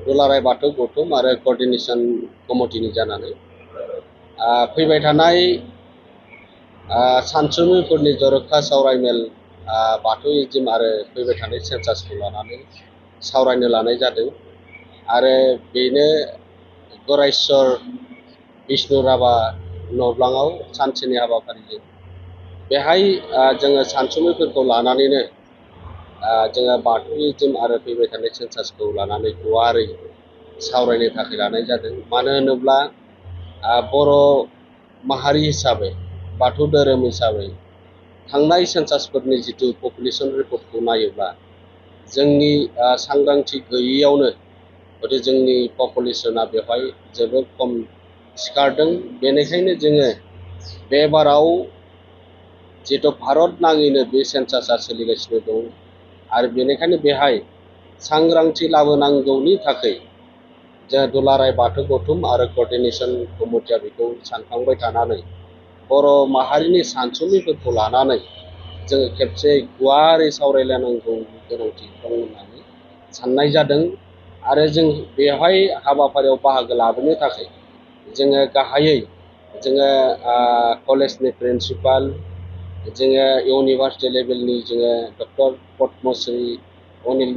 दुलाराय बाथौ गौथुम आरो कोअर्डिनेशन कमिटिनि जानानै फैबाय थानाय सानसुमैफोरनि जर'खा सावरायमेल बाथौइज्म आरो फैबाय थानाय सेन्सासखौ लानानै सावरायनो लानाय जादों आरो बेनो गरायस्वर बिष्णु राभा न'ब्लाङाव सानसेनि हाबाफारिजों बेहाय जोङो सानसुमैफोरखौ लानानैनो जोङो बाथौइज्म आरो फैबाय थानाय सेन्सासखौ लानानै गुवारै सावरायनो थाखाय लानाय जादों। मानो होनोब्ला बर' माहारि हिसाबै बाथौ धोरोम हिसाबै थांनाय सेन्सासफोरनि जिथु पपुलेसन रिपर्टखौ नायोब्ला जोंनि सांग्रांथि गैयैयावनो हयथ' जोंनि पपुलेसना बेवहाय जोबोद खम सिखारदों। बेनिखायनो जोङो बे बाराव जिहेथु भारत नाङैनो बे सेन्सासआ सोलिगासिनो दं आरो बेनिखायनो बेहाय सांग्रांथि लाबोनांगौनि थाखाय जों दुलाराय बाथौ गौथुम आरो कोअर्डिनेशन कमिटिया बेखौ सानखांबाय थानानै बर' माहारिनि सानसुमैफोरखौ लानानै जोङो खेबसे गुवारै सावरायलायनांगौनि गोनांथि दं होननानै साननाय जादों। आरो जों बेवहाय हाबाफारियाव बाहागो लाबोनो थाखाय जोङो गाहायै जोङो कलेजनि प्रिन्सिपाल, जोङो इउनिभार्सिटि लेभेलनि जोङो डक्टर पद्मश्री अनिल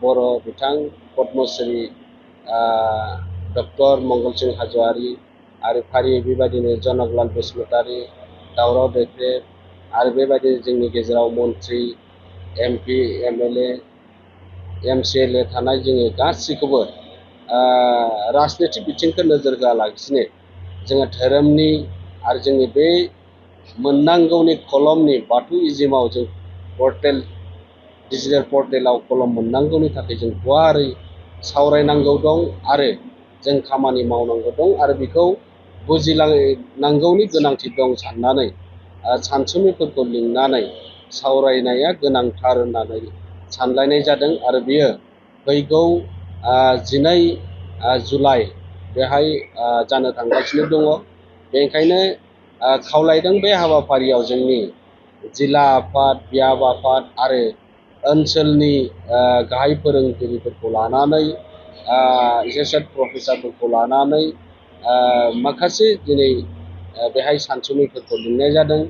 बर' बिथां, पद्मश्री डक्टर मंगलसिं हाज'वारि आरो फारियै बेबायदिनो जनकलाल बसुमतारी, दावराव दैख्रेब आरो बेबायदिनो जोंनि गेजेराव मन्त्रि, MP, MLA, MCLA थानाय जोङो गासैखौबो राजनितिक बिथिंखौ नोजोर होआलासिनो जोङो धोरोमनि आरो जोंनि बे मोननांगौनि कलमनि बाथौइज्मआव जों पर्टेल डिजिटेल पर्टेलाव कलम मोननांगौनि थाखाय जों गुवारै सावरायनांगौ दं आरो जों खामानि मावनांगौ दं आरो बेखौ बुजिलांनांगौनि गोनांथि दं साननानै सानसुमैफोरखौ लिंनानै सावरायनाया गोनांथार होननानै सानलायनाय जादों। आरो बियो फैगौ 12 जुलाइ बेहाय जानो थांगासिनो दङ। बेनिखायनो खावलायदों बे हाबाफारियाव जोंनि जिल्ला आफाद, बियाब आफाद आरो ओनसोलनि गाहाय फोरोंगिरिफोरखौ लानानै एसोसियेट प्रफेसारफोरखौ लानानै माखासे दिनै बेहाय सानसुमैफोरखौ लिंनाय जादों।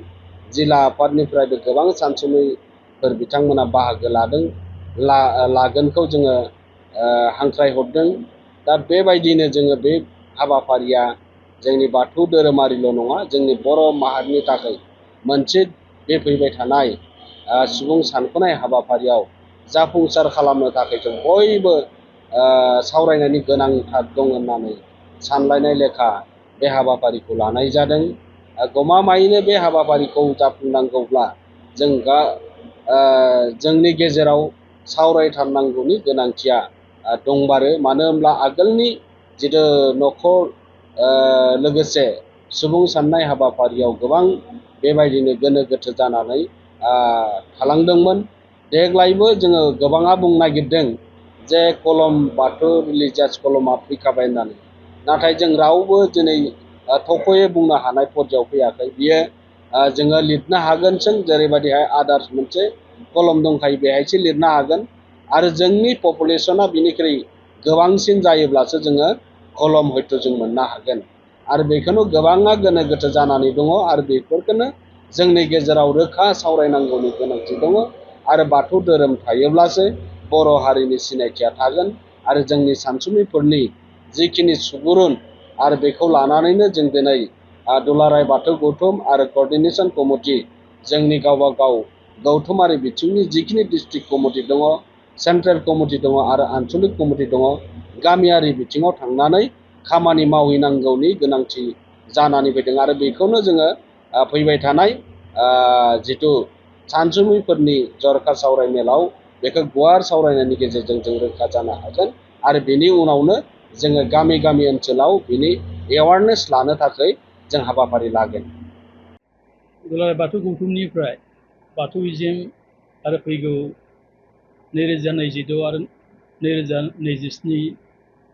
जिल्ला आफादनिफ्रायबो गोबां सानसुमैफोर बिथांमोना बाहागो लागोनखौ जोङो हांख्रायहरदों। दा बेबायदिनो जोङो बे हाबाफारिया जोंनि बाथौ धोरोमारिल' नङा, जोंनि बर' माहारिनि थाखाय मोनसे बे फैबाय थानाय सुबुं सानख'नाय हाबाफारियाव जाफुंसार खालामनो थाखाय जों बयबो सावरायनायनि गोनांथार दं होननानै सानलायनाय लेखा बे हाबाफारिखौ लानाय जादों। गमामायैनो बे हाबाफारिखौ जाफुंनांगौब्ला जों जोंनि गेजेराव सावरायथारनांगौनि गोनांथिया दंमारो। मानो होनब्ला आगोलनि जिथु न'खर लोगोसे सुबुं साननाय हाबाफारियाव गोबां बेबायदिनो गोनो गोथो जानानै थालांदोंमोन। देग्लायबो जोङो गोबाङा बुंनो नागिरदों जे कलम बाथौ रिलिजियास कलमा फैखाबाय होननानै, नाथाय जों रावबो दिनै थख'यै बुंनो हानाय पर्यायाव फैयाखै। बियो जोङो लिरनो हागोनसों, जेरैबायदिहाय आदार्स मोनसे कलम दंखायो बेहायसो लिरनो हागोन आरो जोंनि पपुलेसना बिनिख्रुइ गोबांसिन जायोब्लासो जोङो कलम हयथ' जों मोननो हागोन। आरो बेखौनो गोबाङा गोनो गोथो जानानै दङ आरो बेफोरखौनो जोंनि गेजेराव रोखा सावरायनांगौनि गोनांथि दङ। आरो बाथौ धोरोम थायोब्लासो बर' हारिनि सिनायथिया थागोन आरो जोंनि सानसुमैफोरनि जिखिनि सुबुरुन आरो बेखौ लानानैनो जों दिनै दुलाराय बाथौ गौथुम आरो कोअर्डिनेशन कमिटि जोंनि गावबा गाव गौथुमारि बिथिंनि जिखिनि डिस्ट्रिक्ट कमिटि दङ, सेन्ट्रेल कमिटि दङ आरो आनसलिक कमिटि दङ, गामियारि बिथिङाव थांनानै खामानि मावहैनांगौनि गोनांथि जानानै फैदों। आरो बेखौनो जोङो फैबाय थानाय जिथु सानसुमैफोरनि जर'खा सावरायमेलाव बेखौ गुवार सावरायनायनि गेजेरजों जों रोखा जानो हागोन आरो बेनि उनावनो जोङो गामि गामि ओनसोलाव बिनि एवारनेस लानो थाखाय जों हाबाफारि लागोन। दुलाराय बाथौ गौथुमनिफ्राय बाथौइज्म आरो फैगौ 2026 आरो 2027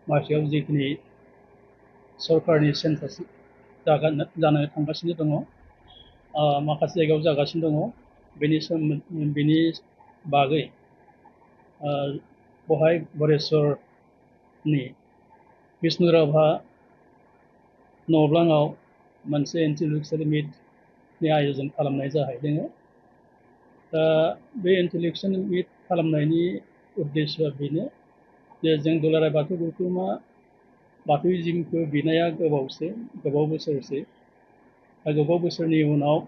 मायथाइयाव जिखिनि सरकारनि सेन्सास जानो थांगासिनो दङ, माखासे जायगायाव जागासिनो दङ, बेनि बागै बहाय गरेस्वर नि बिष्णुराभा न'ब्लाङाव मोनसे इन्टेलेक्सुवेल मिटनि आयोजन खालामनाय जाहैदों। दा बे इन्टेलेक्सुवेल मिट खालामनायनि उद्देश्यआ बेनो जे जों दुलाराय बाथौ गौथुमा बाथौइजिमखौ बिनाया गोबाव बोसोरसै। दा गोबाव बोसोरनि उनाव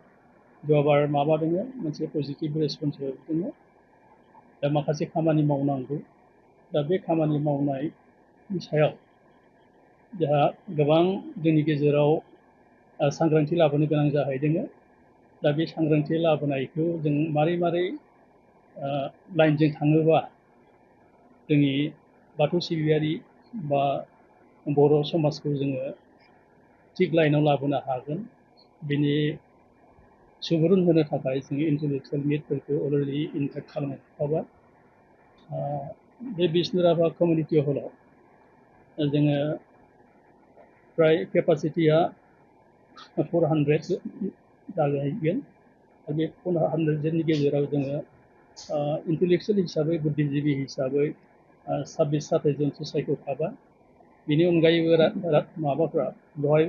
जबार माबादों मोनसे पजिटिभ रेसपन्स होदों। दा माखासे खामानि मावनांगौ। दा बे खामानि मावनायनि सायाव जोंहा गोबां जोंनि गेजेराव सांग्रांथि लाबोनो गोनां जाहैदों। दा बे सांग्रांथि लाबोनायखौ जों मारै लाइनजों थाङोबा जोंनि बाथौ सिबियारि बा बर' समाजखौ जोङो थिग लाइनाव लाबोनो हागोन, बिनि सुबुरुन होनो थाखाय जों इन्टेलेक्सुवेल मिटफोरखौ अलरेडि इनभाइट खालामनो थाखाबाय। बे बिष्णुराभा कमिउनिटि हलाव जोङो फ्राय केपासिटिया 400 जाहैगोन। बे 400 गेजेराव जोङो इन्टेलेक्सुवेल हिसाबै बुद्धिजिबि हिसाबै 26-27 जनसो सायख'खाबाय। बेनि अनगायैबो माबाफ्रा बेवहाय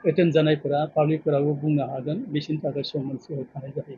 एटेन्ड जानायफोरा पाब्लिकफोराबो बुंनो हागोन, बिसोरनि थाखाय सम मोनसे होखानाय जाहैबाय।